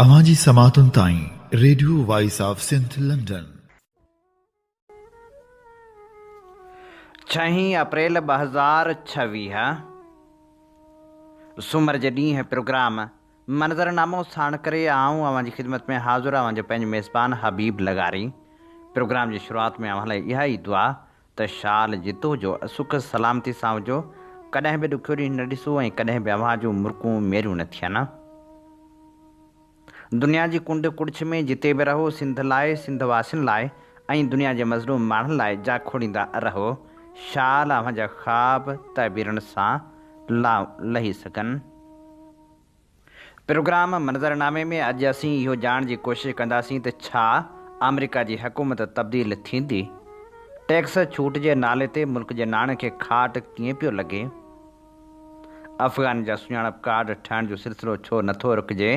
اوهان جي سماعتن تائين radio voice of Sindh London. ڇهين اپريل 2026 سومر جي ڏينهن پروگرام منظرنامو ساڻ ڪري آئون اوهان جي خدمت ۾ حاضر اوهان جو پنهنجو ميزبان حبيب لغاري. پروگرام جي شروعات ۾ اوهان لاء اها ئي دعا ته شال جتو جو سک سلامتي سان هجو، ڪڏهن به ڏکيو ڏينهن نه ڏسو ۽ ڪڏهن به اوهان جون مرڪون ميريون نه ٿين. دنيا جي ڪنڊ ڪڙڇ ۾ جتي به رهو، سنڌ لاء، سنڌ واسين لاء ۽ دنيا جي مظلوم ماڻهن لاء جاکوڙيندا رهو. شال اوهان جا خواب تعبيرن سان لائون لهي سگهن. پروگرام منظرنامي ۾ اڄ اسين اهو ڄاڻڻ جي ڪوشش ڪنداسين ته ڇا آمريڪا جي حڪومت تبديل ٿيندي؟ ٽيڪس ڇوٽ جي نالي تي ملڪ جي ناڻي کي کاٽ ڪيئن پيو لڳي؟ افغانين جا سڃاڻپ ڪارڊ ٺاهڻ جو سلسلو ڇو نٿو رڪجي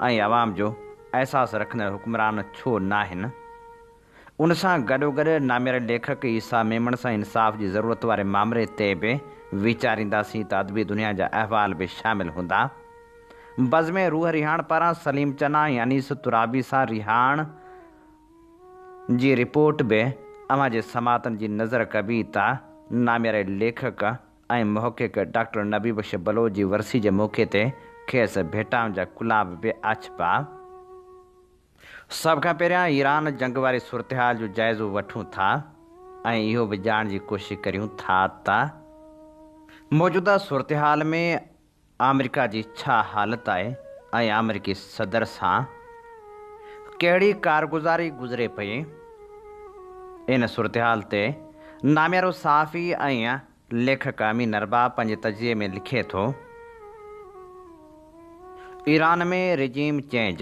۽ عوام جو احساس رکندڙ حڪمران ڇو ناهن؟ ان سان گڏوگڏ نامياري ليکڪ عيسيٰ ميمڻ سان انصاف جي ضرورت واري مامري تي به ويچارينداسين ته ادبي دنيا جا احوال به شامل هوندا. بزم روح رهاڻ پاران سليم چنا ۽ انيس ترابي سان رهاڻ جي رپورٽ به اوهان جي سماعتن جي نظر ڪبي ته نامياري ليکڪ ۽ محقق ڊاڪٽر نبي بخش بلوچ جي ورسي جي موقعي تي کيس ڀيٽائن جا ڪلاب به آڇبا. سڀ کان پهريان ايران جنگ واري صورتحال جو جائزو وٺون ٿا ۽ اهو به ڄاڻڻ جي ڪوشش ڪريون ٿا ته موجوده صورتحال ۾ آمريڪا جي ڇا حالت آهي ۽ آمريڪي صدر سان ڪهڙي ڪارگذاري گذري پئي. ان صورتحال تي ناميارو صحافي ۽ ليکڪ امين ارباب پنهنجي تجزيي ۾ لکي ٿو، ايران ۾ رجيم چينج،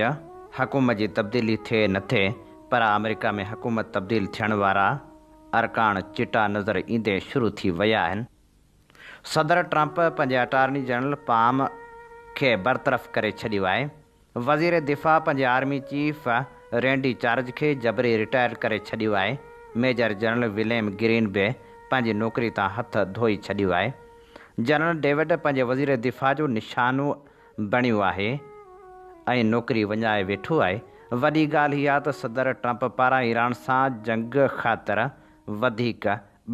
حڪومت جي تبديلي ٿئي نه ٿئي پر آمريڪا ۾ حڪومت تبديل ٿيڻ وارا ارڪان چٽا نظر ايندي شروع ٿي ويا آهن. صدر ٽرمپ پنهنجي اٽارني جنرل پام کي برطرف ڪري ڇڏيو آهي. وزير دفاع پنهنجي آرمي چيف رينڊي چارج کي جبري رٽائرڊ ڪري ڇڏيو آهي، ميجر جنرل وليم گرين به پنهنجي نوڪري تان هٿ ڌوئي ڇڏيو آهي. جنرل ڊيوڊ پنهنجي وزير دفاع جو نشانو بڻيو آهي ۽ نوڪري وڃائي ويٺو آهي. وڏي ڳالهه اها ته صدر ٽرمپ پاران ايران سان جنگ خاطر وڌيڪ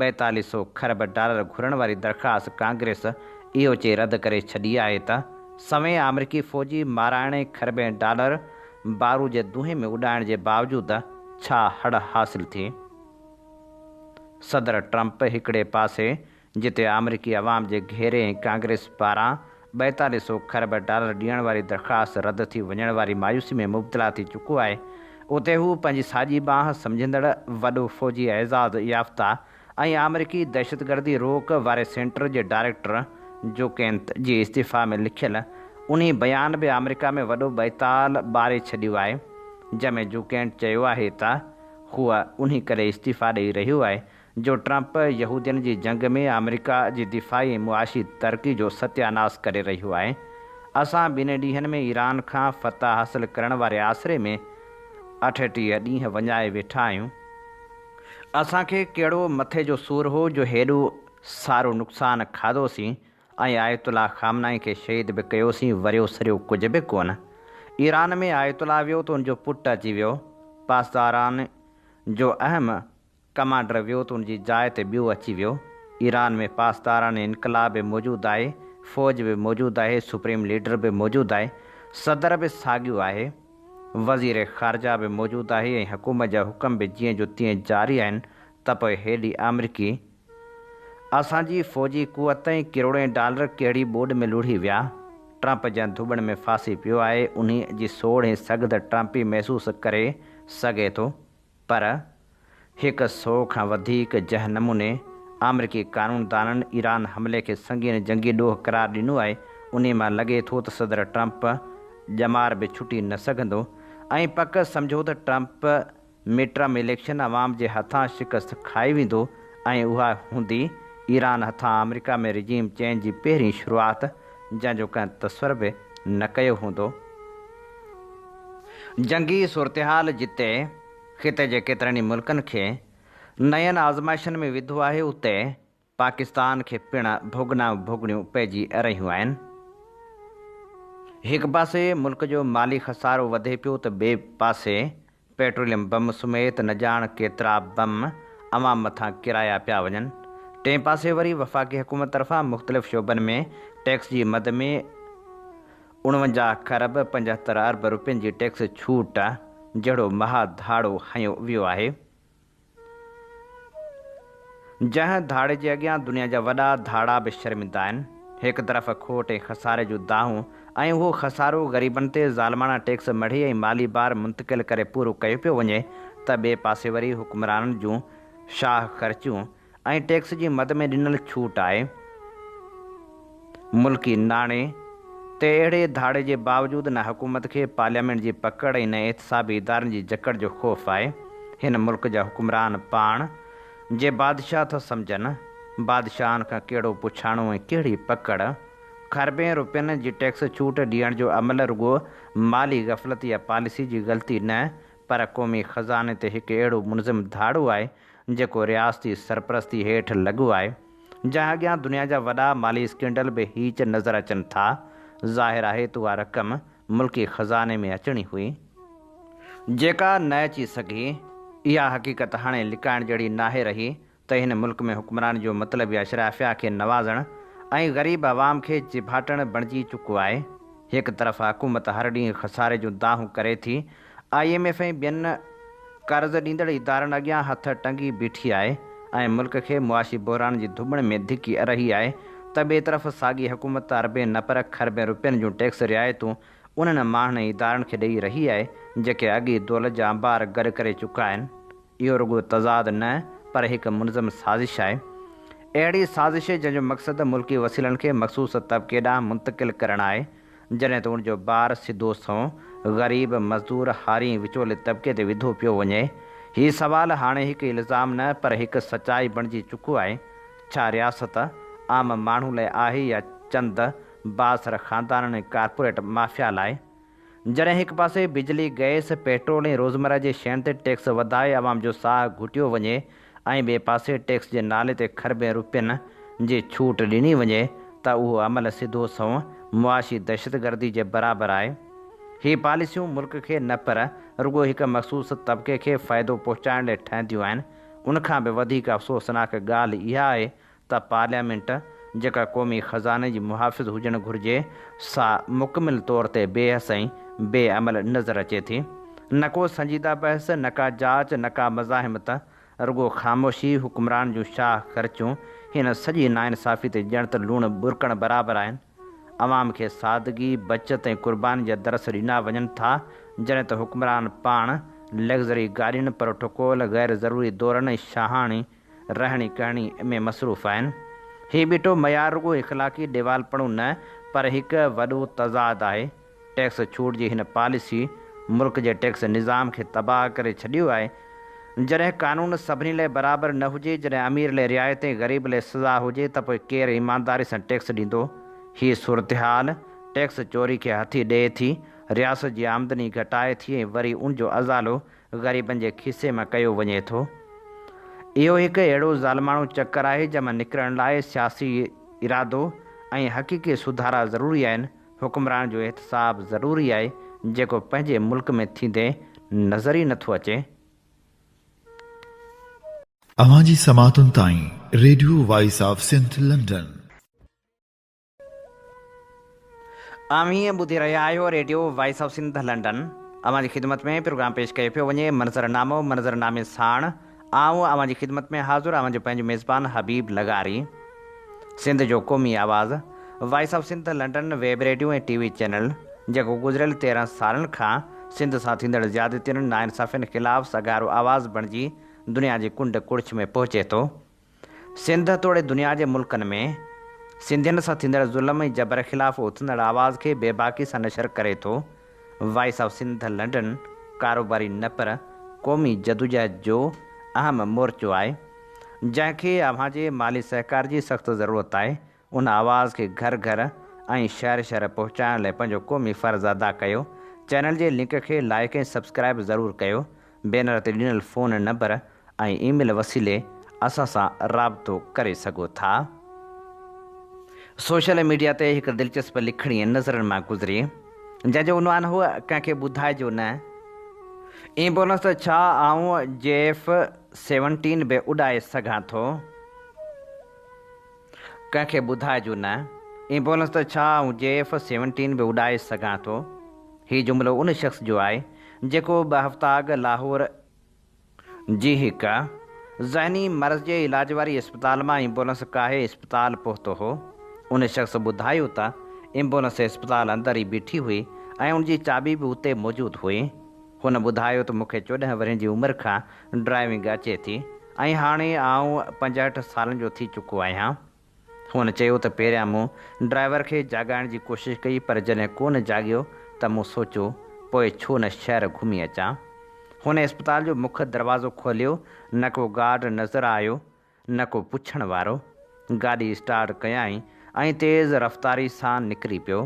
ٻائيتاليهه سو کرب ڊالر گهرڻ واري درخواست ڪانگريس اهو چئي رد ڪري ڇڏي آهي ته سوين آمريڪي فوجي مارائڻ ۽ کربين ڊالر بارود جي دونهين ۾ اڏائڻ جي باوجود ڇا هڙ حاصل ٿي؟ صدر ٽرمپ هڪڙي پاسي جتي آمريڪي عوام جي گهيري ۽ ڪانگريس پاران ٻائيتاليهه سو کرب ڊالر ڏيڻ واري درخواست رد ٿي وڃڻ واري مايوسي ۾ مبتلا ٿي چڪو آهي، اتي هو پنهنجي ساڄي ٻانهن سمجهندڙ وڏو فوجي اعزاز يافته ۽ آمريڪي دهشتگردي روڪ واري سينٽر جي ڊائريڪٽر جوڪينت جي استعيفا ۾ لکيل انهي بيان به آمريڪا ۾ وڏو ٻائيتال ٻاري ڇڏيو آهي، جنهن ۾ جوڪينٽ چيو آهي ته هو انهي ڪري استعيفا ڏئي رهيو آهي جو ٽرمپ يهودين جي جنگ ۾ آمريڪا جي دفاعي ۽ معاشي ترقي جو ستياناس ڪري رهيو آهي. اسان ٻن ڏينهن ۾ ايران کان فتح حاصل ڪرڻ واري آسري ۾ 38 ڏينهن وڃائي ويٺا آهيون. اسان کي ڪهڙو مٿي جو سور هو جو هيڏو سارو نقصان کاڌوسين ۽ آيت الله خامنائي کي شهيد به ڪيوسين وريو سريو ڪجهه به ڪونه. ايران ۾ آيت الله ويو ته ان جو پٽ اچي ويو. پاسداران جو اهم ڪمانڊر ويو ته ان جي جاء تي ٻيو اچي ويو. ايران ۾ پاسداران انقلاب به موجود آهي، فوج به موجود آهي، سپريم ليڊر به موجود آهي، صدر به ساڳيو آهي، وزير خارجه به موجود آهي ۽ حڪومت جا حڪم به جيئن جو تيئن جاري آهن ته پوء هيڏي آمريڪي اسان جي فوجي قوت ۽ ڪروڙين ڊالر ڪهڙي ٻوڏ ۾ لڙهي ويا؟ ٽرمپ جنهن ڌوٻڻ ۾ ڦاسي پيو آهي انهي جي سوڙ ۽ سگهه ته ٽرمپ ئي محسوس ڪري سگهي ٿو. پر هڪ سئو کان وڌيڪ جنهن نموني آمريڪي قانوندانن ايران حملي کي سنگين جنگي ڏوهه قرار ڏنو آهي، انهي مان لڳي ٿو ته صدر ٽرمپ ڄمار به ڇٽي نه سگهندو ۽ پڪ سمجهو ته ٽرمپ مڊٽرم اليڪشن عوام جي هٿان شڪست کائي ويندو ۽ اها هوندي ايران هٿان آمريڪا ۾ رجيم چينج جي پهرين شروعات جنهن جو ڪنهن تصور به نه ڪيو هوندو. جنگي صورتحال جتي خطي جي ڪيترن ئي ملڪن کي نين آزمائشن ۾ وڌو آهي اتي پاڪستان کي پڻ ڀوڳنائون ڀوڳڻيون پئجي رهيون آهن. هڪ پاسي ملڪ جو مالي خسارو وڌي پيو ته ٻئي پاسي پيٽروليم بم سميت نه ڄاڻ ڪيترا بم عوام مٿان ڪيرايا پيا وڃن. ٽئين پاسي وري وفاقي حڪومت طرفان مختلف شعبن ۾ ٽيڪس جي مد ۾ 49 کرب 75 ارب روپين جي ٽيڪس ڇوٽ جهڙو مها ڌاڙو هنيو ويو آهي. جنهن ڌاڙي جي اڳيان دنيا جا وڏا ڌاڙا به شرمندا آهن. هڪ طرف کوٽ ۽ خساري جون دانهون ۽ اهو خسارو غريبن تي ظالماڻا ٽيڪس مڙهي ۽ مالي بار منتقل ڪري پورو ڪيو پيو وڃي ته ٻئي پاسي وري حڪمرانن جون شاهه خرچيون ۽ ٽيڪس جي مد ۾ ڏنل ڇوٽ آهي. ملڪي ناڻي تي اهڙي ڌاڙي جي باوجود نه حڪومت کي پارليامينٽ جي پڪڙ ۽ نه احتسابي ادارن جي جڪڙ جو خوف آهي. هن ملڪ جا حڪمران پاڻ جي بادشاهه ٿا سمجهن، بادشاهن کان ڪهڙو پڇاڻو ۽ ڪهڙي پڪڙ؟ کربين روپين جي ٽيڪس ڇوٽ ڏيڻ جو عمل رڳو مالي غفلت يا پاليسي جي غلطي نه پر قومي خزاني تي هڪ اهڙو منظم ڌاڙو آهي جيڪو رياستي سرپرستي هيٺ لڳو آهي، جنهن اڳيان دنيا جا وڏا مالي اسڪينڊل به هيچ نظر اچن ٿا. ظاهر آهي ته اها رقم ملڪي خزاني ۾ اچڻي هئي. جيڪا نه اچي سگهي. اها حقيقت هاڻي لڪائڻ جهڙي ناهي رهي ته هن ملڪ ۾ حڪمران جو مطلب اشرافيا کي نوازڻ ۽ غريب عوام کي چيڀاٽڻ بڻجي چڪو آهي. هڪ طرف حڪومت هر ڏينهن خساري جون دانهون ڪري ٿي، I M F ۽ ٻين قرض ڏيندڙ ادارن اڳيان هٿ ٽنگي بيٺي آهي ۽ ملڪ کي معاشي بحران جي ڌٻڻ ۾ ڌڪي رهي آهي ته ٻئي طرف ساڳي حڪومت اربين نه پر کربين روپين جون ٽيڪس رعايتون انهن ماڻهن ۽ ادارن کي ڏئي رهي آهي، جيڪي اڳ ئي دولت جا انبار گڏ ڪري چڪا آهن. اهو رڳو تضاد نه پر هڪ منظم سازش آهي. اهڙي سازش جنهن جو مقصد ملڪي وسيلن کي مخصوص طبقي ڏانهن منتقل ڪرڻ آهي، جڏهن ته ان جو بار سڌو سنئون غريب، مزدور، هاري ۽ وچولي طبقي تي وڌو پيو وڃي. هي سوال هاڻي هڪ الزام نه پر هڪ سچائي بڻجي چڪو آهي. ڇا رياست عام ماڻهو لاء آهي يا چند بااثر خاندانن ۽ ڪارپوريٽ مافيا لاء جڏهن هڪ پاسي بجلي، گئس، پيٽرول ۽ روزمره جي شين تي ٽيڪس وڌائي عوام جو ساهه گهٽيو وڃي ۽ ٻئي پاسي ٽيڪس جي نالي تي کربين روپين جي ڇوٽ ڏني وڃي ته اهو عمل سڌو سنئون معاشي دهشتگردي جي برابر آهي. هي پاليسيون ملڪ کي نه پر رڳو هڪ مخصوص طبقي کي فائدو پهچائڻ لاء ٺهنديون آهن. ان کان به وڌيڪ افسوسناڪ ڳالهه اها آهي ته پارليامينٽ، جيڪا قومي خزاني جي محافظ هجڻ گهرجي، سا مڪمل طور تي بي حس ۽ بي عمل نظر اچي ٿي. نه ڪو سنجيده بحث، نه ڪا جاچ، نه ڪا مزاحمت، رڳو خاموشي، حڪمران جون شاهه خرچيون هن سڄي ناانصافي تي ڄڻ ته لوڻ ٻرڪڻ برابر آهن. عوام کي سادگي، بچت ۽ قرباني جا درس ڏنا وڃن ٿا، جڏهن ته حڪمران پاڻ لگزري گاڏين، پروٽوڪول، غير ضروري دورن ۽ شاهاڻي رهڻي ڪهڻي ۾ مصروف آهن. هي ٻيٽو معيار رڳو اخلاقي ڏيوالپڻو نه پر هڪ وڏو تضاد آهي. ٽيڪس ڇوٽ جي هن پاليسي ملڪ جي ٽيڪس نظام کي تباهه ڪري ڇڏيو آهي. جڏهن قانون سڀني لاء برابر نه هجي، جڏهن امير لاء رعايت ۽ غريب لاء سزا هجي ته پوء ڪير ايمانداري سان ٽيڪس ڏيندو؟ هي صورتحال ٽيڪس چوري کي هٿي ڏئي ٿي، رياست جي آمدني گهٽائي ٿي ۽ وري ان جو ازالو غريبن جي کيسي مان ڪيو وڃي ٿو. اهو هڪ اهڙو ظالماڻو چڪر آهي جنهن مان نڪرڻ لاء سياسي ارادو ۽ حقيقي سڌارا ضروري آهن، حڪمران جو احتساب ضروري آهي جيڪو پنهنجي ملڪ ۾ ٿيندي نظر ئي نٿو اچي. اوهان جي سماعتن تائين radio voice of Sindh London. اوهين ٻڌي رهيا آهيو radio voice of Sindh London. اوهان جي خدمت ۾ پروگرام پيش ڪيو پيو وڃي منظر نامو منظر نامي ساڻ آئون اوهان جي خدمت ۾ حاضر اوهان جو پنهنجو ميزبان حبيب لغاري. سنڌ جو قومي آواز voice of Sindh London web radio ۽ T V channel جيڪو گذريل 13 سالن کان سنڌ سان ٿيندڙ زيادتين ناانصافين خلاف سگهارو آواز بڻجي دنيا جي ڪنڊ ڪڙڇ ۾ پهچي ٿو. سنڌ توڙي دنيا جي ملڪن ۾ سنڌين سان ٿيندڙ ظلم ۽ جبر خلاف اٿندڙ آواز کي بيباڪي سان نشر ڪري ٿو. وائس آف سنڌ لنڊن ڪاروباري نه پر قومي جدوجهد جو اهم مورچو آهي، جنهن کي اوهان جي مالي سهڪار جي سخت ضرورت آهي. ان آواز کي گهر گهر ۽ شهر شهر پهچائڻ لاء پنهنجو قومي فرض ادا ڪيو. چينل جي لنڪ کي لائيڪ ۽ سبسڪرائيب ضرور ڪيو. بينر تي ڏنل فون نمبر ۽ اي ميل وسيلي اسان سان رابطو ڪري سگهو ٿا. سوشل ميڊيا تي هڪ دلچسپ لکڻي نظرن مان گذري. جنهن جو عنوان هو ڪنهن کي ٻڌائجو نه. ايمبولنس ته ڇا آئون جي ايف سيونٽين به اڏائي سگهان ٿو. ڪنهن کي ٻڌائجو نه. ايمبولنس ته ڇا آئون جي ايف سيونٽين به اڏائي سگهان ٿو. هي جملو ان شخص جو آهي جيڪو ٻه هفتا اڳ لاهور جي هڪ ذهني مرض جي علاج واري اسپتال مان ايمبولنس ڪاهي اسپتال پهتو هو. ان شخص ٻڌايو ته ايمبولنس اسپتال اندر ئي بيٺي هئي ۽ ان جي چاٻي به اتي موجود هئي. هن ٻڌايو ته مون کي 14 ورهين جي عمر کان ڊرائيونگ اچي ٿي ۽ هاڻي آئون 65 سالن جو ٿي چڪو آهيان. هن چيو ته پهريان مون ڊرائيور کي جاڳائڻ جي ڪوشش ڪئي پر جڏهن ڪو نه جاڳيو ته مون سوچيو پوء ڇو نه شهر گهمي اچان. هن اسپتال جو مک دروازو کوليو، نه ڪو گارڊ نظر آيو نه ڪو پڇڻ وارو. گاڏي اسٽارٽ ڪيائين ۽ تيز رفتاري سان نڪري پيو.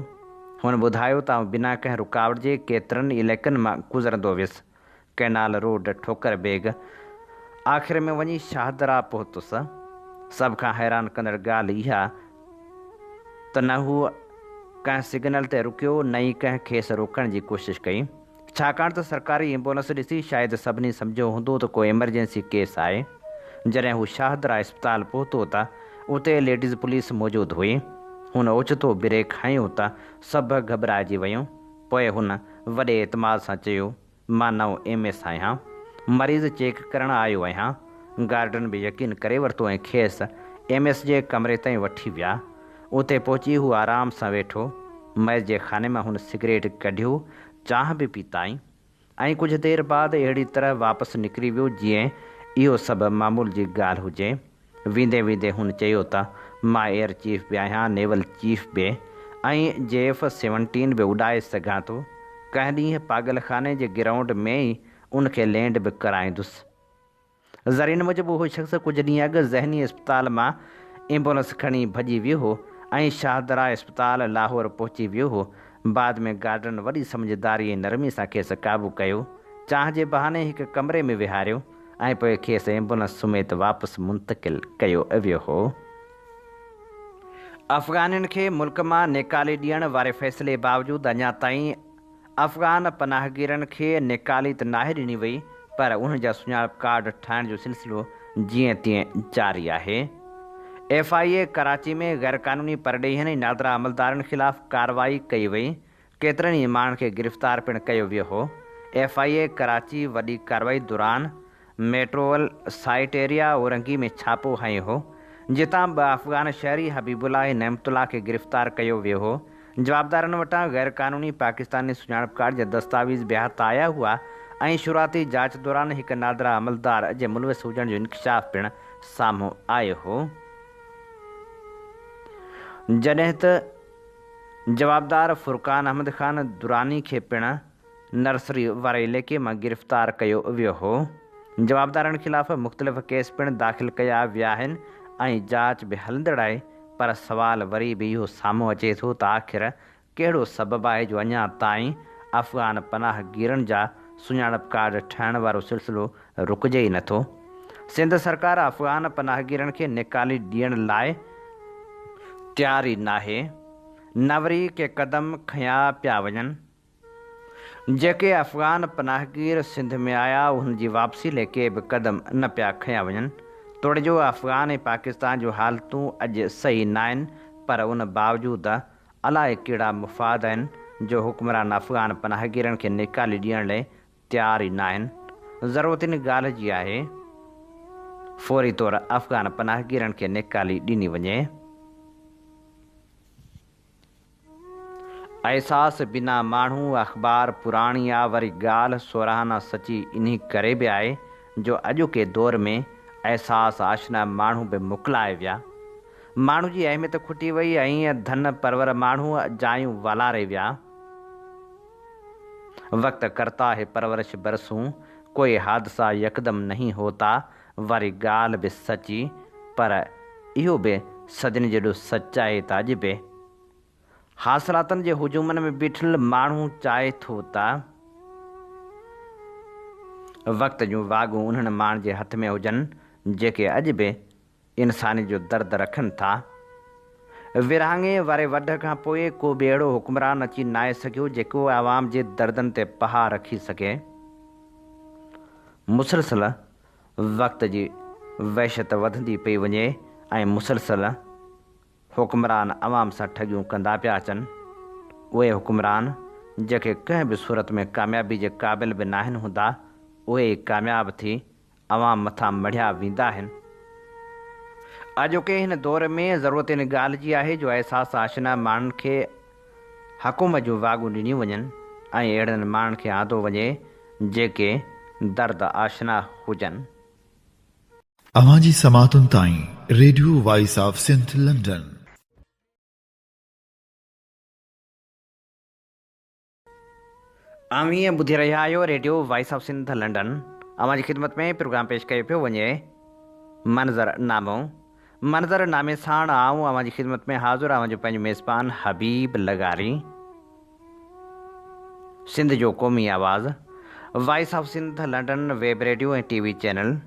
هن ٻڌايو ته آئون بنا ڪنهن رڪاوٽ جي ڪيترن علائقن مان گذرندو ويس. ڪئنال روڊ، ٺوڪر بيگ، آخر ۾ وڃي شاهدرا پهتس. سڀ کان حيران ڪندڙ ڳالهه اها ته نه هو ڪنهن سگنل تي رڪيو نه ئي ڪنهن کيس روڪڻ جي ڪوشش ڪئي. ڇاڪاڻ ته سرڪاري ايمبولنس ڏسي شايد سڀني سمجهيو هوندو ته ڪو ايمرجنسي ڪيس آهي. جڏهن هو شاهدرا اسپتال پهتو ته اتي ليڊيز پوليس موجود هئي. هن اوچتو بريڪ هنيو ته سڀ گهٻرائجي ويون. پوء هن وڏي اعتماد سان چيو، مان نئون ايم ايس آهيان. مريض چيڪ ڪرڻ آيو آهيان. گارڊن به يقين ڪري ورتو ۽ کيس ايم ايس جي ڪمري تائين وٺي ويا. اتي پهچي هو آرام سان ويٺو. ميز جي خاني مان هن سگريٽ ڪڍيو، چانهه به پيتائين ۽ ڪجهه دير بعد اهڙي طرح واپس نڪري ويو جيئن اهو سڀ معمول جي ڳالهه هجي. ويندي ويندي هن چيو ته مان ايئر چيف به آهيان، نيول چيف به ۽ جي ايف سيونٽين به اڏائي سگهان ٿو. ڪنهن ڏينهن پاڳل خاني جي گرائونڊ ۾ ئي ان کي لينڊ به ڪرائيندس. ذريعن موجب اهو شخص ڪجهه ڏينهن اڳ ذهني اسپتال مان ايمبولنس کڻي ڀڄي ويو هو ۽ شاهدرا اسپتال لاهور پهچي ويو هو. بعد ۾ گارڊن وڏي سمجهداري ۽ نرمي سان کيس قابو ڪيو، چانهه جي بهاني هڪ ڪمري ۾ ويهاريو ۽ پوء کيس ايمبولنس سميت واپس منتقل ڪيو ويو هو. افغانين کي ملڪ مان نيڪالي ڏيڻ واري فيصلي باوجود اڃا تائين افغان پناهگيرن کي نيڪالي ته ناهي ڏني وئي پر انهن جا سڃاڻپ ڪارڊ ٺاهڻ جو سلسلو جيئن تيئن جاري آهي. ايف I اي ڪراچي ۾ غيرقانوني پرڏيهين ۽ نادرا عملدارن خلاف ڪارروائي ڪئي وئي، ڪيترن ئي ماڻهن کي گرفتار پڻ ڪيو ويو هو. ايف I اي ڪراچي وڏي ڪارروائي دوران ميٽرول سائيٽ ايريا اورنگي ۾ ڇاپو هنيو هو، جتان ٻه افغان شهري حبيب الله ۽ نعمت الله کي گرفتار ڪيو ويو هو. جوابدارن وٽان غيرقانوني پاڪستاني سڃاڻپ ڪارڊ جا دستاويز به هٿ آيا هئا ۽ شروعاتي جاچ دوران هڪ نادرا عملدار جي ملوث هجڻ جو انڪشاف پڻ سامهون آيو هو. جڏهن ته جوابدار فرقان احمد خان دراني کي پڻ نرسري واري علائقي مان گرفتار ڪيو ويو هو. جوابدارن خلاف مختلف ڪيس پڻ داخل ڪيا ويا آهن ۽ جاچ به هلندڙ آهي پر سوال وري به اهو سامهون اچي ٿو ته آخر ڪهڙو سبب آهي جو اڃا تائين افغان پناهگيرن جا سڃاڻپ ڪارڊ ٺاهڻ وارو سلسلو رڪجي ئي نٿو. سنڌ سرڪار افغان پناهگيرن کي نيڪالي ڏيڻ لاء تيار ئي ناهي، نه وري ڪي قدم کنيا پيا وڃن. جيڪي افغان پناهگير سنڌ ۾ آيا انهن جي واپسي لئه ڪي به قدم نه پيا کنيا وڃن. توڙي جو افغان ۽ پاڪستان جون حالتون اڄ صحيح ناهن پر ان باوجود الائي ڪهڙا مفاد آهن جو حڪمران افغان پناهگيرن کي نيڪالي ڏيڻ لئه تيار ئي ناهن، ضرورت ان ڳالهه جي آهي فوري طور افغان پناهگيرن کي نيڪالي ڏني وڃي. احساس بنا ماڻهو اخبار پراڻي آ وري ڳالهه سوراهنا سچي انهي ڪري به آهي جو اڄوڪي دور ۾ احساس آشنا ماڻهو به موڪلائي ويا. ماڻهو جي اهميت کٽي وئي ۽ ڌن پرور ماڻهو جايون والاري ويا. وقت ڪرتا هي پرورش برسون، ڪوئي حادثه يڪدم نهين هوتا واري ڳالهه به سچي پر اهو به صدين جيڏو سچ آهي ته اڄ به حاصلاتن جي هجومن ۾ بيٺل ماڻهو چاهي ٿو ته وقت جون واڳون انهن ماڻهن جي هٿ ۾ هجن جيڪي اڄ به انسانيت جو درد رکن ٿا. ورهاڱي واري وڍ کان پوء ڪو به اهڙو حڪمران اچي ناهي سگهيو جيڪو عوام جي دردن تي پها رکي سگهي. مسلسل وقت جي وحشت وڌندي پئي وڃي ۽ مسلسل حڪمران عوام سان ٺڳيون ڪندا پيا اچن. اهي حڪمران جيڪي ڪنهن به صورت ۾ ڪاميابي جي قابل به ناهن هوندا اهي ئي ڪامياب ٿي عوام مٿان مڙهيا ويندا آهن. اڄوڪي هن دور ۾ ضرورت ان ڳالهه جي آهي جو احساس آشنا ماڻهن کي حڪومت جون واڳون ڏنيون وڃن ۽ اهڙن ماڻهن کي آندو وڃي جيڪي درد آشنا هجن. اوهان جي سماعتن تائين radio voice of Sindh London. اوهين ٻڌي رهيا آهيو radio voice of Sindh London. اوهان جي خدمت ۾ پروگرام پيش ڪيو پيو وڃي منظر نامو. منظر نامي ساڻ آئون اوهان جي خدمت ۾ حاضر اوهان جو پنهنجو ميزبان حبيب لغاري. سنڌ جو قومي آواز voice of Sindh London web radio ۽ T V channel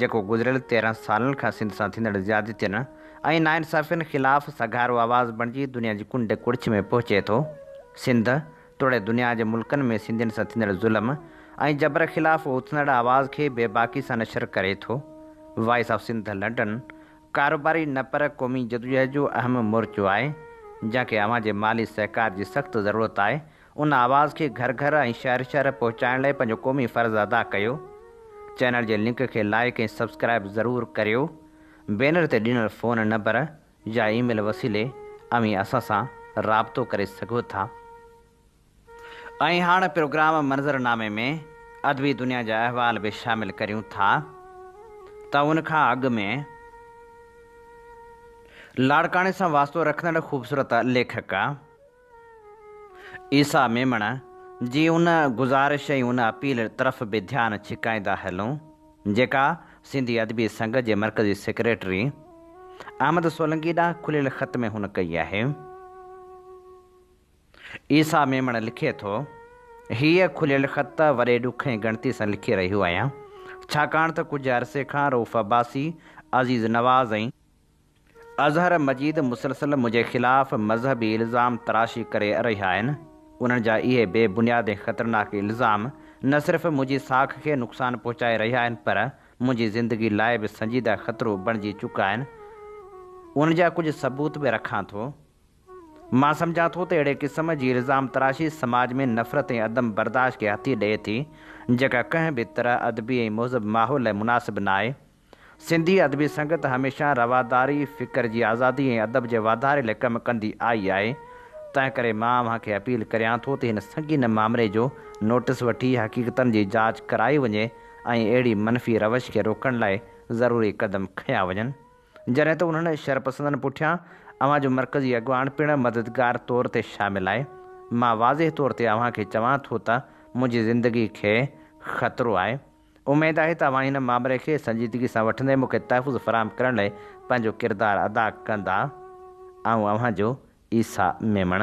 جيڪو گذريل 13 سالن کان سنڌ سان ٿيندڙ زيادتين ۽ ناانصافين خلاف سگهارو آواز بڻجي دنيا جي ڪنڊ ڪڙڇ ۾ پهچي ٿو. سنڌ توڙي دنيا جي ملڪن ۾ سنڌين سان ٿيندڙ ظلم ۽ جبر خلاف اٿندڙ آواز کي بيباڪي سان نشر ڪري ٿو. وائس آف سنڌ لنڊن ڪاروباري نه پر قومي جدوجهد جو اهم مورچو آهي، جنهن کي اوهان جي مالي سهڪار جي سخت ضرورت آهي. ان آواز کي گهر گهر ۽ شهر شهر پهچائڻ لاء پنهنجو قومي فرض ادا ڪيو. چينل جي لنڪ کي لائيڪ ۽ سبسڪرائيب ضرور ڪريو. بينر تي ڏنل فون نمبر يا اي ميل وسيلي اوهين اسان سان رابطو ڪري سگهو ٿا. ۽ هاڻ پروگرام منظرنامي ۾ ادبي دنيا جا احوال به شامل ڪريون ٿا ته ان کان اڳ ۾ لاڙڪاڻي سان واسطو رکندڙ خوبصورت ليکڪا عيسيٰ ميمڻ جي ان گذارش ۽ ان اپيل طرف به ڌيان ڇڪائيندا هلون، جيڪا سنڌي ادبي سنگت جي مرڪزي سيڪريٽري احمد سولنگي ڏانهن کليل خط ۾ هن ڪئي آهي. عيسيٰ ميمڻ لکي ٿو، هيء کليل خط وڏي ڏک ۽ ڳڻتي سان لکي رهيو آهيان، ڇاڪاڻ ته ڪجهه عرصي کان رئوف عباسي، عزيز نواز ۽. اظهر مجيد مسلسل منهنجي خلاف مذهبي الزام تراشي ڪري رهيا آهن، انهن جا اهي بي بنياد ۽ خطرناڪ الزام نه صرف منهنجي ساک کي نقصان پهچائي رهيا آهن پر منهنجي زندگي لاء به سنجيده خطرو بڻجي چڪا آهن، ان جا ڪجهه ثبوت به رکان ٿو. مان سمجهان ٿو ته اهڙي قسم جي الزام تراشي سماج ۾ نفرت ۽ عدم برداشت کي هٿي ڏئي ٿي، جيڪا ڪنهن به طرح ادبي ۽ مهذب ماحول لاء مناسب ناهي. سنڌي ادبي سنگت هميشه رواداري، فڪر جي آزادي ۽ ادب جي واڌاري لاء ڪم ڪندي آئي آهي، تنهنڪري مان اوهان کي اپيل ڪريان ٿو ته هن سنگين مامري جو نوٽس وٺي حقيقتن جي جاچ ڪرائي وڃي ۽ اهڙي منفي روش کي روڪڻ لاء ضروري قدم کنيا وڃن. جڏهن ته انهن شرپسندن پٺيان اوهان جو مرڪزي اڳواڻ پڻ مددگار طور تي شامل آهي. مان واضح طور تي اوهان کي چوان ٿو ته منهنجي زندگي کي خطرو آهي. اميد آهي ته اوهان هن مامري کي سنجيدگي سان وٺندي مون کي تحفظ فراهم ڪرڻ لاء پنهنجو ڪردار ادا ڪندا. آئون اوهان جو عيسيٰ ميمڻ.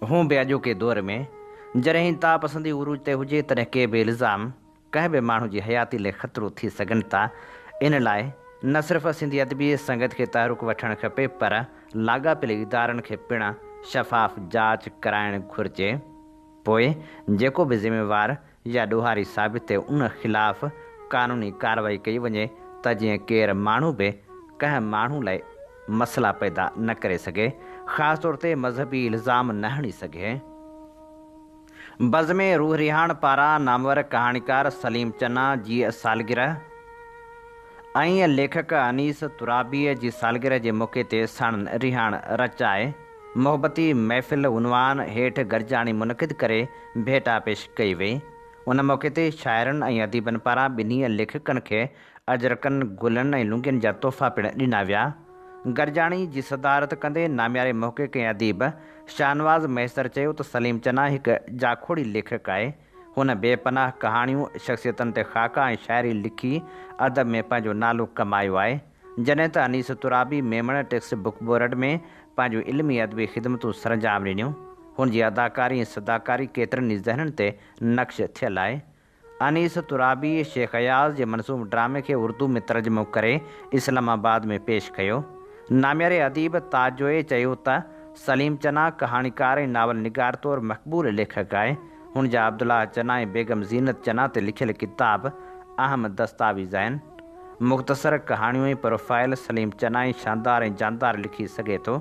هون به اڄوڪي دور ۾ جڏهن انتها پسندي عروج تي هجي تڏهن ڪي به الزام ڪنهن به ماڻهو جي حياتي لاء خطرو ٿي سگهن ٿا ان لاء نه صرف سنڌي ادبي سنگت کي تحرڪ وٺڻ کپي پر لاڳاپيل ادارن کي پڻ شفاف جاچ ڪرائڻ گهرجي. پوء جيڪو به ذميوار يا ڏوهاري ثابت ٿئي ان خلاف قانوني ڪارروائي ڪئي وڃي ته جيئن ڪير ماڻهو به ڪنهن ماڻهو لاء مسئلا پيدا نه ڪري سگهي خاص طور تي مذهبي الزام نه هڻي سگهي. بزم روح رهاڻ پاران نامور ڪهاڻيڪار سليم چنا جي سالگرهه ۽ ليکڪ انيس ترابيء جي سالگرهه جي موقعي تي ساڻن رهاڻ رچائي محبتي محفل عنوان هيٺ گڏجاڻي منعقد ڪري ڀيٽا پيش ڪئي وئي. ان موقعي تي شاعرن ۽ اديبن پاران ٻنهي ليکڪن کي اجرڪن، گلن ۽ لونگين جا تحفا پڻ ڏنا ويا. گڏجاڻي جي صدارت ڪندي نامياري محقق ۽ اديب شاهنواز مهيسر چيو ته سليم چنا هڪ جاکوڙي ليکڪ آهي. هن بي پناهه ڪهاڻيون، شخصيتن تي خاڪا ۽ شاعري لکي ادب ۾ پنهنجو نالو ڪمايو آهي. جڏهن ته Anees Turabi Memon text book board ۾ پنهنجون علمي ادبي خدمتون سرانجام ڏنيون. هن جي اداڪاري ۽ صداڪاري ڪيترن ئي ذهنن تي نقش ٿيل آهي. انيس ترابي شيخ اياز جي منظوم ڊرامي کي اردو ۾ ترجمو ڪري اسلام آباد ۾ پيش ڪيو. نامياري اديب تاج جويي چيو ته سليم چنا ڪهاڻيڪار ۽ ناول نگار طور مقبول ليکڪ آهي. هن جا عبدالله چنا ۽ بيگم زينت چنا تي لکيل ڪتاب اهم دستاويز آهن. مختصر ڪهاڻيون ۽ پروفائيل سليم چنا ئي شاندار ۽ جاندار لکي سگهي ٿو.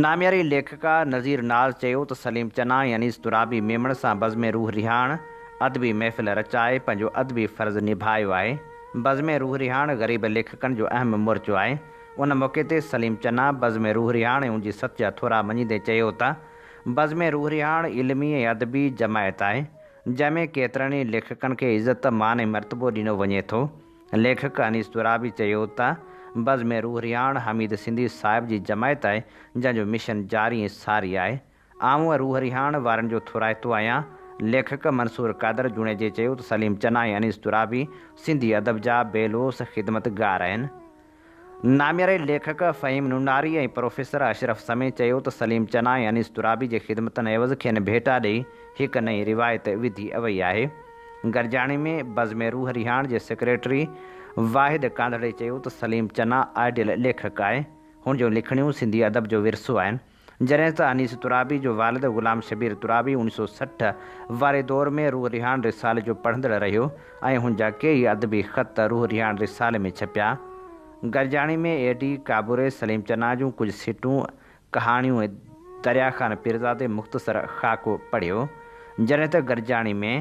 نامياري ليکڪا نذير ناز چيو ته سليم چنا ۽ انيس ترابي ميمڻ سان بزم روح رهاڻ ادبي محفل رچائي پنهنجو ادبي فرض نڀايو آهي. بزم روح رهاڻ غريب ليکڪن جو اهم مورچو آهي. ان موقعي تي سليم چنا بزم روح رهاڻ ۽ ان جي سٿ جا ٿورا مڃيندي چيو ته بزم روح رهاڻ علمي ۽ ادبي جماعت آهي، جنهن ۾ ڪيترن ئي ليکڪن کي عزت، مان ۽ مرتبو ڏنو وڃي ٿو. ليکڪ انيس ترابي چيو ته بزم روح رهاڻ حميد سنڌي صاحب جي جماعت آهي، جنهن جو مشن جاري ۽ ساري آهي. آئون روح رهاڻ وارن جو ٿورائتو آهيان. ليکڪ منصور قادر جوڻيجي چيو ته سليم چنا ۽ انيس ترابي سنڌي ادب جا بي لوث خدمتگار آهن. نامياري ليکڪ فهيم نوناري ۽ پروفيسر اشرف سمي چيو ته سليم چنا ۽ انيس ترابي جي خدمتن عيوض کين ڀيٽا ڏئي هڪ نئين روايت وڌي وئي آهي. گڏجاڻي ۾ بزم روح رهاڻ جي سيڪريٽري واحد ڪانڌڙي چيو ته سليم چنا آئيڊيل ليکڪ آهي، هن جون لکڻيون سنڌي ادب جو ورثو آهن. جڏهن ته انيس ترابي جو والد غلام شبير ترابي اوڻيهه سؤ 60 واري دور ۾ روح رهاڻ رسالي جو پڙهندڙ رهيو ۽ هن جا ڪيئي ادبي خط روح رهاڻ رسالي ۾ ڇپيا. گڏجاڻي ۾ اي ڊي ڪابوري سليم چنا جون ڪجهه سٽون، ڪهاڻيون ۽ دريا خان پيرزادي مختصر خاڪو پڙهيو. جڏهن ته گڏجاڻي ۾.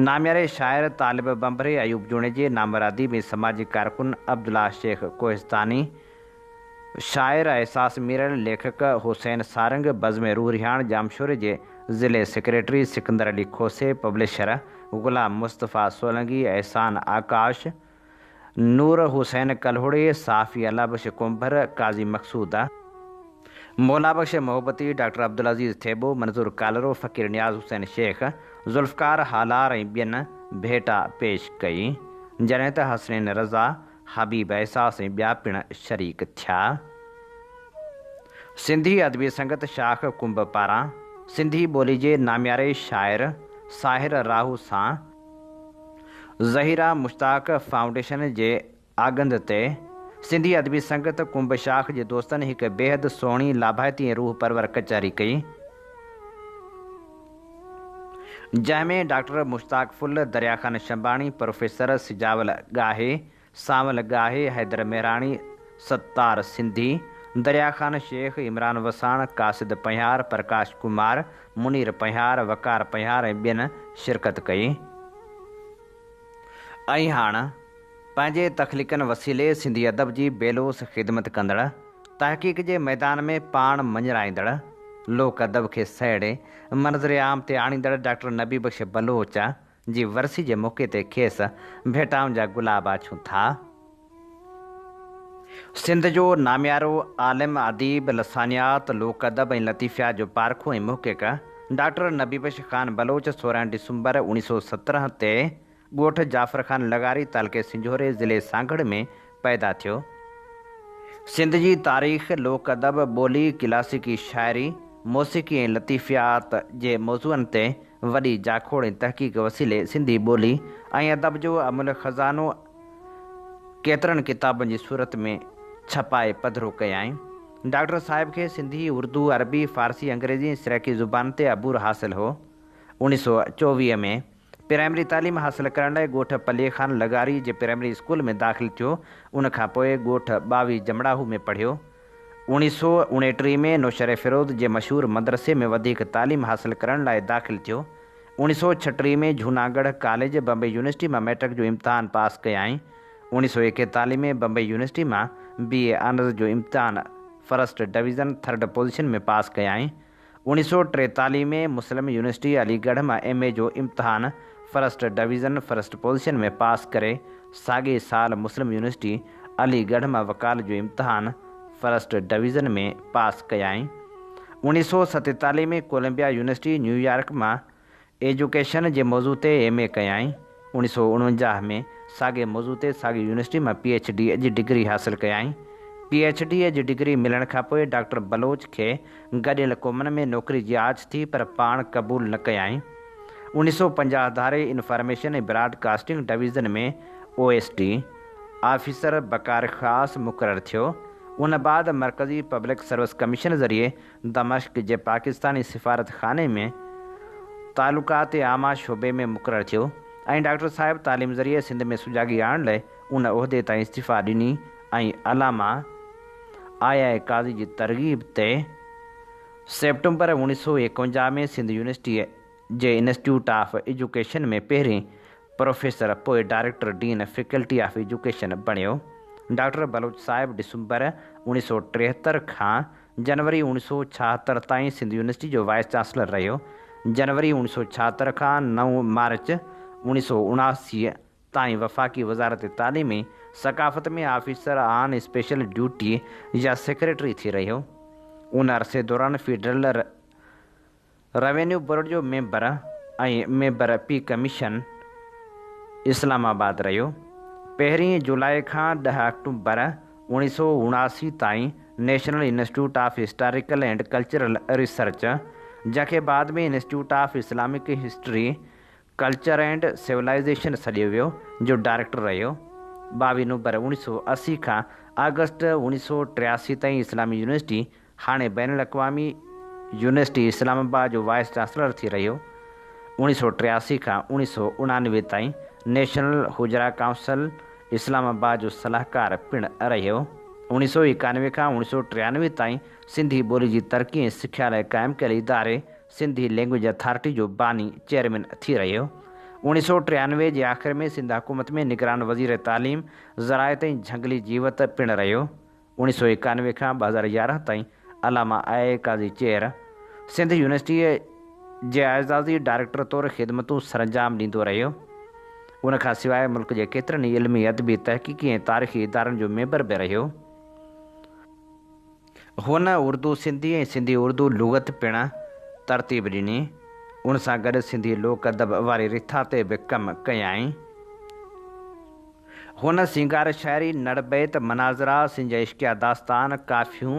نامياري شاعر طالب ڀنڀري، ايوب جوڻيجي، نامور اديب ۽ سماجي ڪارڪن عبدالله شيخ ڪوهستاني، شاعر احساس ميرل، ليکڪ حسين سارنگ، بزم روح رهاڻ ڄامشوري جي ضلعي سيڪريٽري سڪندر علي کوسي، پبلشر غلام مصطفيٰ سولنگي، احسان آڪاش، نور حسين ڪلهوڙي، صحافي الله بخش ڪنڀر، قاضي مقصود، مولابخش محبتي، ڊاڪٽر عبدالعزيز ٿيٻو، منظور ڪالرو، فقير نياز حسين شيخ، ذوالفقار هالار ۽ ٻين ڀيٽا پيش ڪئي، جڏهن ته حسنين رضا، حبيب احساس ۽ ٻيا پڻ شريڪ ٿيا. سنڌي ادبي سنگت شاخ ڪنب پاران سنڌي ٻولي جي نامياري شاعر ساحر راهو سان ظهيره مشتاق فائونڊيشن جي آڳنڌ تي سنڌي ادبي سنگت ڪنب شاخ جي دوستن هڪ بيحد سهڻي، لاڀائتي ۽ روح پرور ڪچهري ڪئي، جنهن ۾ ڊاڪٽر مشتاق ڦل، دريا خان شنباڻي، پروفيسر سجاول ڳاهي، سانول ڳاهي، حيدر مهراڻي، ستار سنڌي، دريا خان شيخ، عمران وساڻ، قاصد پنهيار، پرڪاش ڪمار، منير پنهيار، وقار پنهيار ۽ ٻين شرڪت ڪئي. ۽ هاڻ پنهنجي تخليقن وسيلي سنڌي ادب جي بي لوث خدمت ڪندڙ، تحقيق جي ميدان ۾ پاڻ مڃرائيندڙ، لوڪ ادب کي سهيڙي منظر عام تي آڻيندڙ ڊاڪٽر نبي بخش بلوچ جي ورسي جي موقعي تي کيس ڀيٽائن جا گلاب آڇون ٿا. سنڌ جو ناميارو عالم، اديب، لسانيات، لوڪ ادب ۽ لطيفيات جو پارکو ۽ محقق ڊاڪٽر نبي بخش خان بلوچ 16 ڊسمبر 1917 تي ڳوٺ جعفر خان لغاري تعلقي سنجهوري ضلعي سانگهڙ ۾ پيدا ٿيو. سنڌ جي تاريخ، لوڪ ادب، ٻولي، ڪلاسيڪي شاعري، موسيقي ۽ لطيفيات جي موضوعن تي وڏي جاکوڙ ۽ تحقيق وسيلي سنڌي ٻولي ۽ ادب جو املهه خزانو ڪيترن ڪتابن جي صورت ۾ ڇپائي پڌرو ڪيائين. ڊاڪٽر صاحب کي سنڌي، اردو، عربي، فارسي، انگريزي ۽ سرائيڪي زبان تي عبور حاصل هو. 1924 ۾ پرائمري تعليم حاصل ڪرڻ لاء ڳوٺ پلي خان لغاري جي پرائمري اسڪول ۾ داخل ٿيو. ان کان پوء ڳوٺ ٻاوي جمڙاهو ۾ پڙهيو. 1929 ۾ نوشهريفيروز جي مشهور مدرسي ۾ وڌيڪ تعليم حاصل ڪرڻ لاء داخل ٿيو. 1936 ۾ جهوناڳڙهه ڪاليج، بمبئي يونيورسٽي مان مئٽرڪ جو امتحان پاس ڪيائين. 1941 ۾ بمبئي يونيورسٽي مان بي اي آنرز جو امتحان فرسٽ ڊويزن ٿرڊ پوزيشن ۾ پاس ڪيائين. 1943 ۾ مسلم يونيورسٽي علي ڳڙهه مان ايم اي جو امتحان فرسٽ ڊويزن فرسٽ پوزيشن ۾ پاس ڪري ساڳئي سال مسلم يونيورسٽي علي ڳڙهه مان وڪالت جو امتحان فرسٽ ڊويزن ۾ پاس ڪيائين. 1947 ۾ ڪولمبيا يونيورسٽي نيويارڪ مان ايجوڪيشن جي موضوع تي ايم اي ڪيائين. 1949 ۾ ساڳئي موضوع تي ساڳي يونيورسٽي مان پي ايڇ ڊي جي ڊگري حاصل ڪيائين. پي ايڇ ڊي جي ڊگري ملڻ کانپوء ڊاڪٽر بلوچ کي گڏيل قومن ۾ نوڪري جي آڇ ٿي پر پاڻ قبول نه ڪيائين. 1950 ڌاري information ۽ broadcasting division ۾ O S D, officer بڪار خاص مقرر ٿيو. ان بعد مرڪزي پبلڪ سروس ڪميشن ذريعي دمشق جي پاڪستاني سفارتخاني ۾ تعلقات عامه شعبي ۾ مقرر ٿيو ۽ ڊاڪٽر صاحب تعليم ذريعي سنڌ ۾ سجاڳي آڻڻ لئه ان عهدي تان استعيفا ڏني ۽ علامه آء آء قاضي جي ترغيب تي سيپٽمبر 1951 ۾ سنڌ يونيورسٽيء جي انسٽيٽيوٽ آف ايجوڪيشن ۾ پهرين پروفيسر پوء director dean faculty of education بڻيو. ڊاڪٽر بلوچ صاحب ڊسمبر 1973 کان جنوري 1976 تائين سنڌ يونيورسٽي جو وائيس چانسلر رهيو. جنوري 1976 کان نو مارچ 1979 تائين وفاقي وزارت تعليم ۽ ثقافت ۾ آفيسر آن اسپيشل ڊيوٽي يا سيڪريٽري ٿي رهيو. ان عرصي دوران فيڊرل روينيو بورڊ جو member ۽ member pay commission Islamabad رهيو. پهرين جولاء کان ڏهه آڪٽوبر 1979 تائين national institute of historical and cultural research, جنهن کي بعد ۾ institute of Islamic history, culture and civilization سڏيو ويو، جو ڊائريڪٽر رهيو. ٻاويهه نومبر 1980 کان آگسٽ 1983 تائين اسلامي يونيورسٽي، هاڻي بين الاقوامي يونيورسٽي اسلام آباد جو وائيس چانسلر ٿي رهيو. 1983 کان 1989 تائين نيشنل حجره ڪائونسل اسلام آباد جو صلاحڪار پڻ رهيو. 1991 کان 1993 تائين سنڌي ٻولي جي ترقي ۽ سکيا لاء قائم ڪيل اداري سنڌي لينگويج اٿارٽي جو باني چيئرمين ٿي رهيو. 1993 جي آخر ۾ سنڌ حڪومت ۾ نگران وزير تعليم، زراعت ۽ جهنگلي جيوت پڻ رهيو. 1991 کان 2011 تائين علامه آء آء قاضي چيئر، سنڌ يونيورسٽيء جي اعزازي ڊائريڪٽر طور خدمتون سرانجام ڏيندو رهيو. ان کان سواء ملڪ جي ڪيترن ئي علمي، ادبي، تحقيقي ۽ تاريخي ادارن جو ميمبر به رهيو. هن اردو سنڌي ۽ سنڌي اردو لغت پڻ ترتيب ڏني. ان سان گڏ سنڌي لوڪ ادب واري رٿا تي به ڪم ڪيائين. هن سينگار شاعري، نڙ بيت، مناظرا، سنج عشقيه داستان، ڪافيون،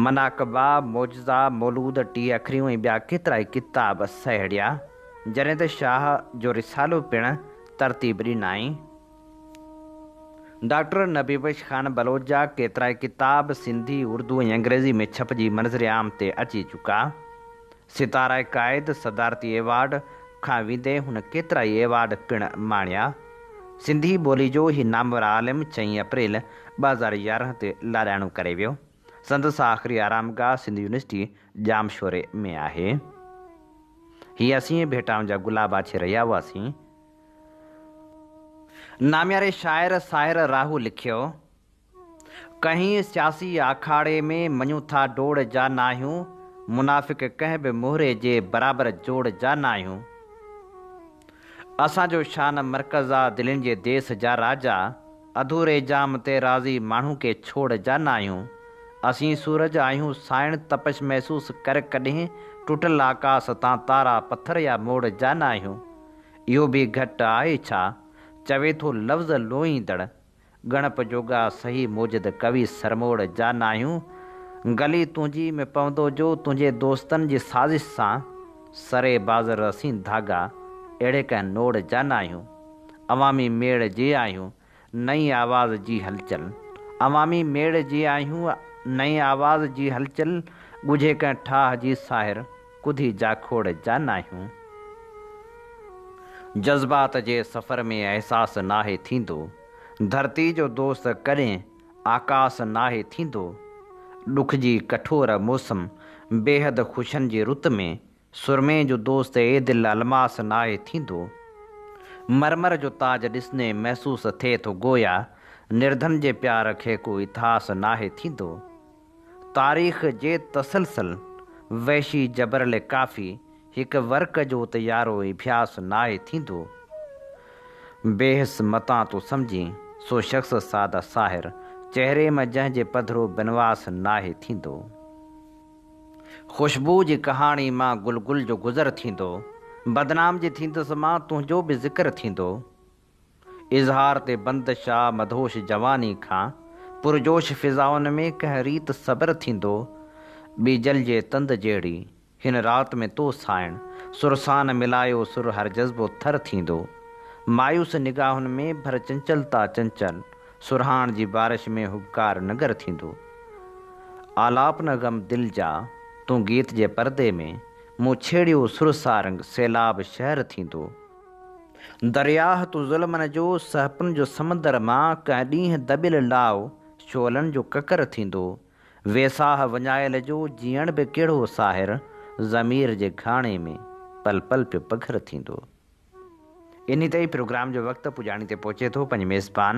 مناقبا، معجزا، مولود، ٽيهه اکريون ۽ ٻيا ڪيترائي ڪتاب سهيڙيا. جڏهن ته شاهه جو رسالو پڻ ترتيب ڏنائين. ڊاڪٽر نبي بخش خان بلوچ جا ڪيترائي ڪتاب سنڌي، اردو ۽ انگريزي ۾ ڇپجي منظر عام تي اچي چڪا. ستاره قائد، صدارتي ايوارڊ، کان ويندي هن ڪيترائي ايوارڊ پڻ ماڻيا. سنڌي ٻولي جو هي نامور عالم چئين اپريل 2011 تي لاڏاڻو ڪري ويو. سندس آخري آرامگاهه سنڌ يونيورسٽي ڄامشوري ۾ آهي. هي اسين ڀيٽائن جا گلاب آڇي رهيا هئاسين. نامياري شاعر ساحر راهو لکيو. ڪنهين سياسي آکاڙي ۾ مڃون ٿا ڊوڙ جا ناهيون، منافق ڪنهن به مهري جي برابر جوڙ جا ناهيون. اسان جو شان مرڪز آ دلين جي ديس جا راجا، اڌوري جام تي راضي ماڻهو ڪي ڇوڙ جا ناهيون. اسين سورج آهيون سائڻ تپش محسوس ڪر ڪڏهين، ٽٽل آڪاس تان تارا پٿر يا موڙ جا ناهيون. اهو به گهٽ آهي ڇا؟ چوي ٿو لفظ لوئيندڙ. ڳڻپ جوڳا صحيح موجد ڪوي سرموڙ جا ناهيون، گلي تنهنجي ۾ پوندو جو تنهنجي دوستن جي سازش سان، سري بازر اسين ڌاڳا اهڙي ڪنهن نوڙ جا ناهيون، عوامي ميڙ جي آهيون نئين آواز جي هلچل، عوامي ميڙ جي آهيون نئين آواز جي هلچل، ڳجهي ڪنهن ٺاهه جي ساحر ڪڌي جاکوڙ جا ناهيون. جذبات جي سفر ۾ احساس ناهي ٿيندو. ڌرتي جو دوست ڪڏهن آڪاس ناهي ٿيندو. ڏک جي ڪٺور موسم بيحد خوشين جي رت ۾ سرمي جو دوست اي دل الماس ناهي ٿيندو. مرمر جو تاج ڏسندي محسوس ٿئي ٿو گويا نرڌن جي پيار کي ڪو اتهاس ناهي ٿيندو. تاريخ جي تسلسل وحشي جبر لئه ڪافي هڪ ورق جو ته يارو اڀياس ناهي ٿيندو. بيحس متان تون سمجهين، سو شخص ساده ساحر، چهري مان جنهن جي پڌرو بنواس ناهي ٿيندو. خوشبوء جي ڪهاڻي مان گل گل جو گذر ٿيندو، بدنام جي ٿيندس مان تنهنجو به ذڪر ٿيندو. اظهار تي بندش آ مدهوش جواني کان، پرجوش فضائن ۾ ڪنهن ريت صبر ٿيندو. ٻيجل جي تند جهڙي هن رات ۾ تو سائڻ، سر سان ملايو سر هر جذبو ٿر ٿيندو. مايوس نگاهن ۾ ڀر چنچلتا چنچل، سرهاڻ جي بارش ۾ هٻڪار نگر ٿيندو. آلاپ نه غم دل جا، تون گيت جي پردي ۾، مون ڇيڙيو سر سارنگ، سيلاب شهر ٿيندو. درياهه تون ظلمن جو، سهپن جو سمندر مان، ڪنهن ڏينهن دٻيل لاء، شعلن جو ڪڪر ٿيندو. ويساهه وڃايل جو، جيئڻ به ڪهڙو ساحر، ضمير جي گهاڻي ۾، پل پل پيو پگهر ٿيندو. انهي تي ئي پروگرام جو وقت پڄاڻي تي پهچي ٿو. پنهنجي ميزبان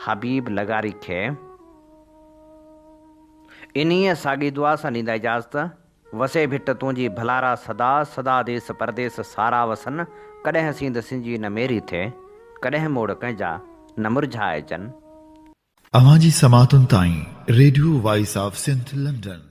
حبيب لغاري کي انهيء ساڳي دعا سان ڏيندا اجازت. وسي ڀٽ تنهنجي ڀلارا سدا، سدا ديس پرديس سارا وسن، ڪڏهن سينڌ سنجي نه ميري ٿئي، ڪڏهن موڙ ڪنهن جا نه مرجهائجن. اوهان جي سماعتن تائين radio voice of Sindh London.